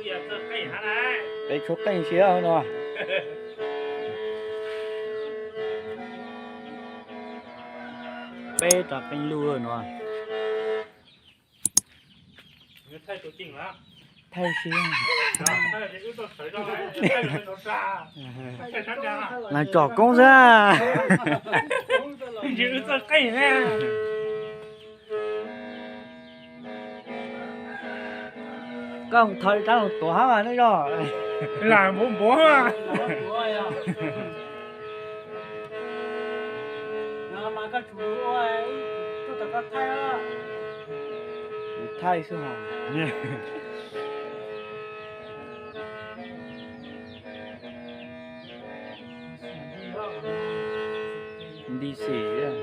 Peb tshuab qeej siab no. Peb rov qeej luj no. Thaij siab. Mas tsom koob xwb. Koj thawj rab los tuav hab mas nej yog. Lam npuav npuav. Kuv thaij xwb hos. Nti xim.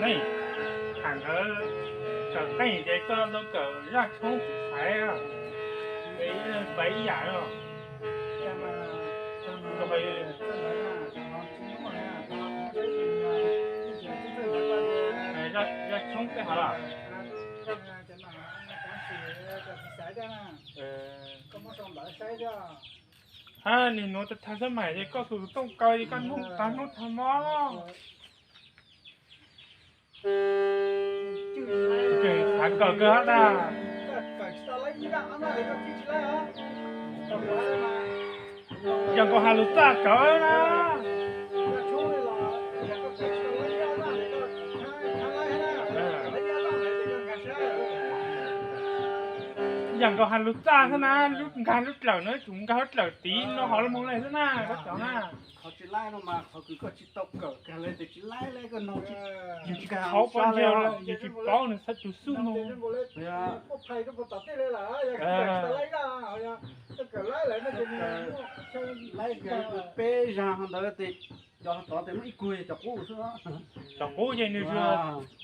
Nej, tham nkawd kawm qeej ces koj tau kawm zaj tshoob kuv xaiv, npaim ib yam no. Zaj tshoob peb hov los. Hab, nim nuav tas thaj xab mais ces koj tus tooj kaw es koj hnub tas hnub tag mob. Tseem xav kawm kawg hab na. Yog nkaus has lug txaj kawm na. Yog nkaus has lug txaj xwb na, lub nkag lub dlawm no tsum nkag lub dlawm tid no hov lug moog le xwb na, koj cov na. Qhov tsis laib no mas qhov kws koj tsis tau kawm kag le tes tsis laib le koj noog tsis, yus tsis paub, yus tsis paub nws txhaj tus xub no. Laib peb zaag ntawd tes cov tod tes muaj ib kuag cov qub xwb. Cov qub ces nws,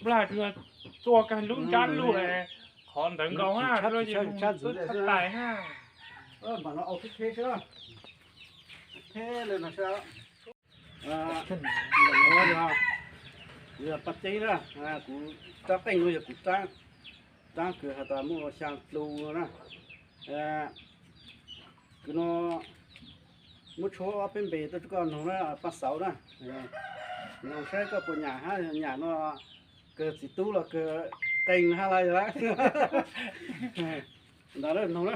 Nplag tsuas txua kag lub nrab lug, qhov ntawd nkaus na, tsis tshab ntxwv tshab tais na. Mam no au theb theb xwb, theb le no xwb. Yog paj ceeb na, kuv rab qeej no yog kuv rab kws has tas muaj xyaa dlus no na. Kws no muab tshuab ob peb npe tuaj rua koj noog na, Paj Xauv na. Noog saib koj puas nyam hab, nyam no kawg txiv tub los kawg qee hab lawm. Ntawd noog na.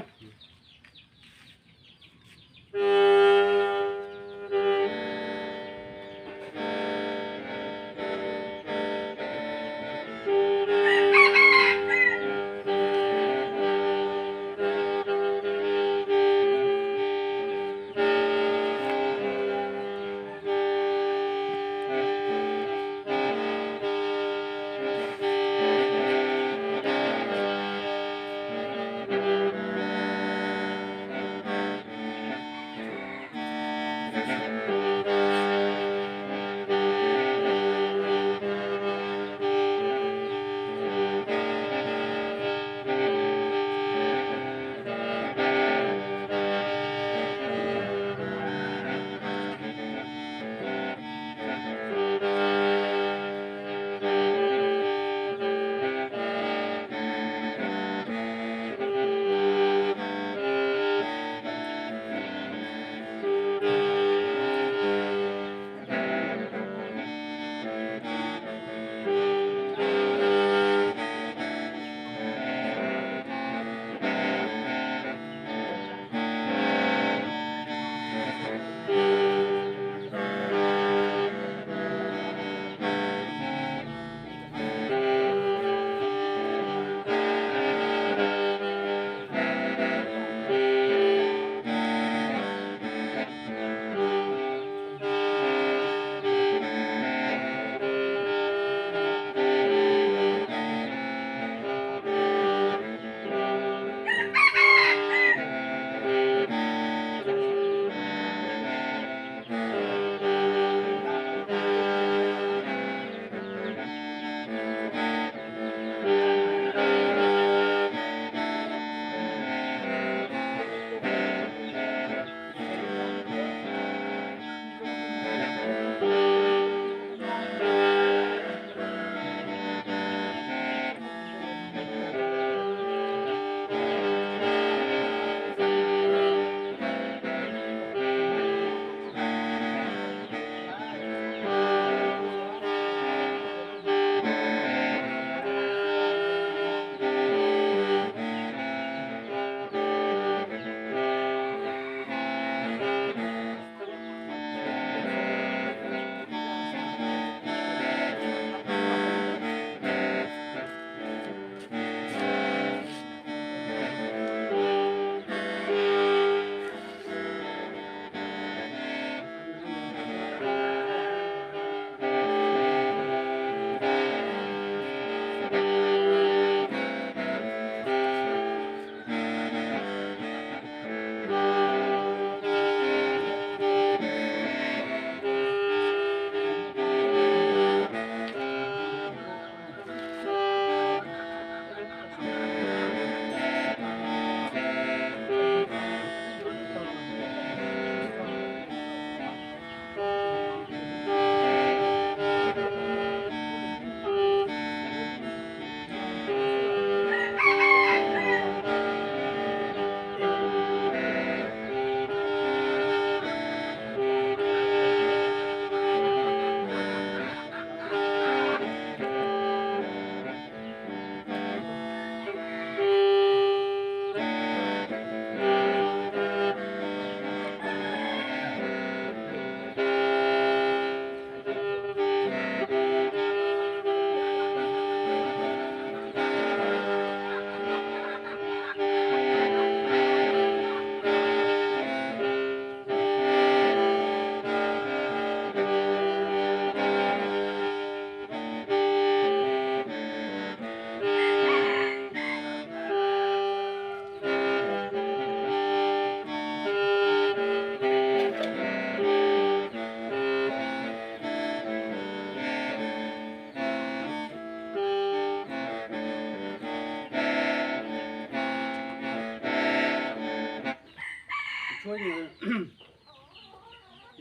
Suab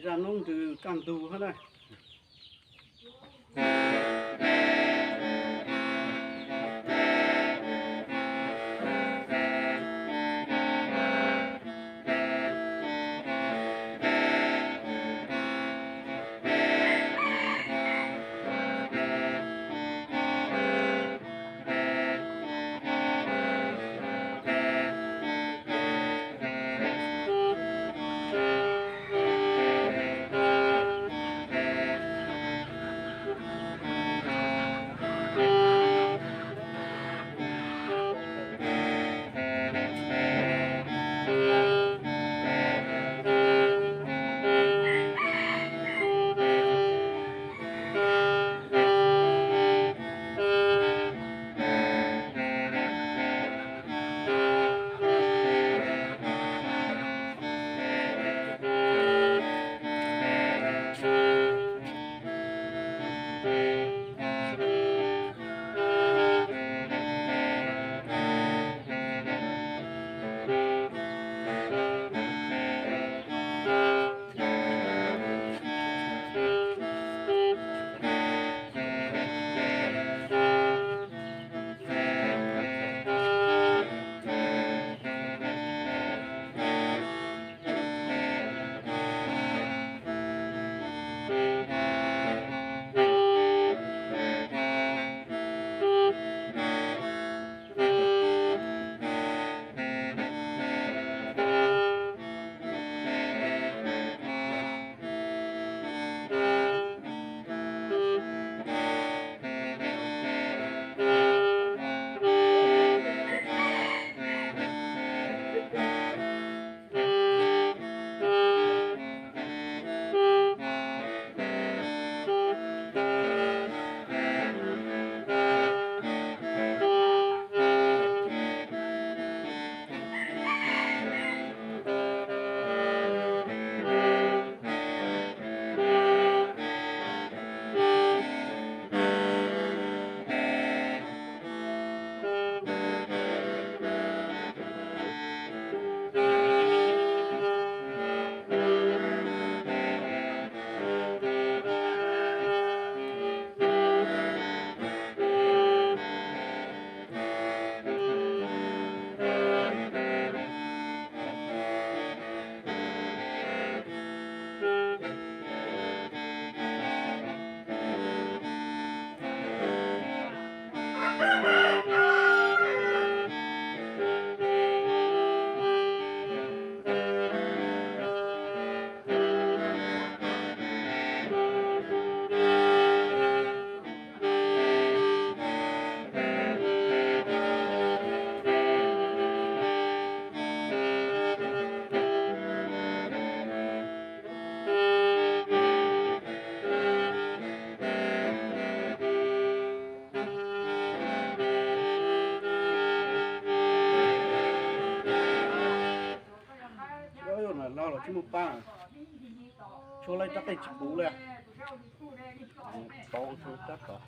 zaj noob ntws kaj ntug hab na. Los tsis muaj pab, tshuav lawv rab qeej tsis puv li. Pauv tshuav rab tom.